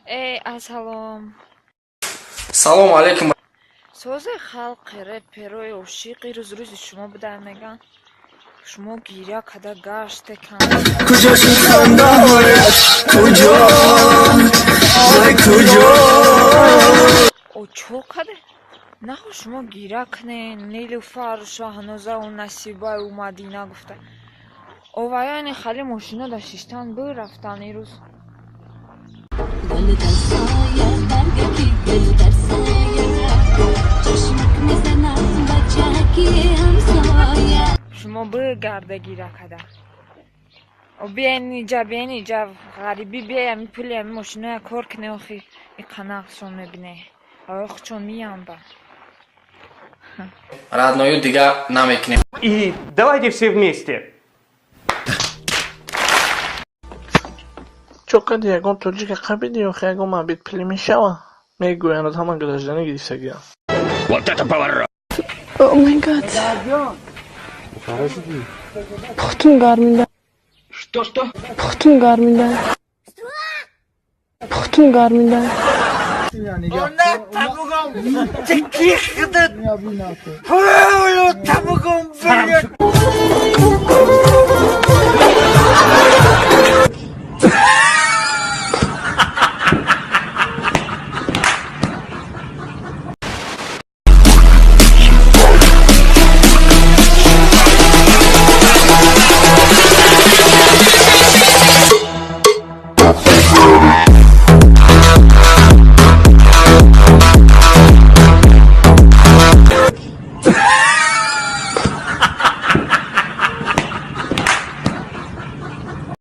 Эй, ассалом. Салому алейкум. Сози халқи реперои ошиқи рӯз рӯзи шумо будан меган. Шумо гиря када гаште кан. Куҷо шуд хандаҳоят, куҷо, вай куҷо? О чо каде? Нахо шумо гиря кунен, Нилуфару Шаҳнозаву Насибаю Мадина гуфта. Оваяни хали мошино да шиштан бирафтан ирӯз. Гул дар соя, баргаки гул дар соя, чашмак мезанад бачаки ҳамсоя. Шумо бигарда гиря када. О биен иҷа, биен иҷа, ғарибӣ бией, ами пули ами мошиноя кор куне охи, и қанақшон мебине. Авои хучон миямба. Родной ю дига намекунем. И давайте все вместе. Чо қади ягон тоҷика қабиди охи ягон мабит пили мешава? Мегӯянд ҳама граждани гирифтагиам. Oh my God. Пухтун гармида. Что, что? Пухтун гармида. Пухтун гармида.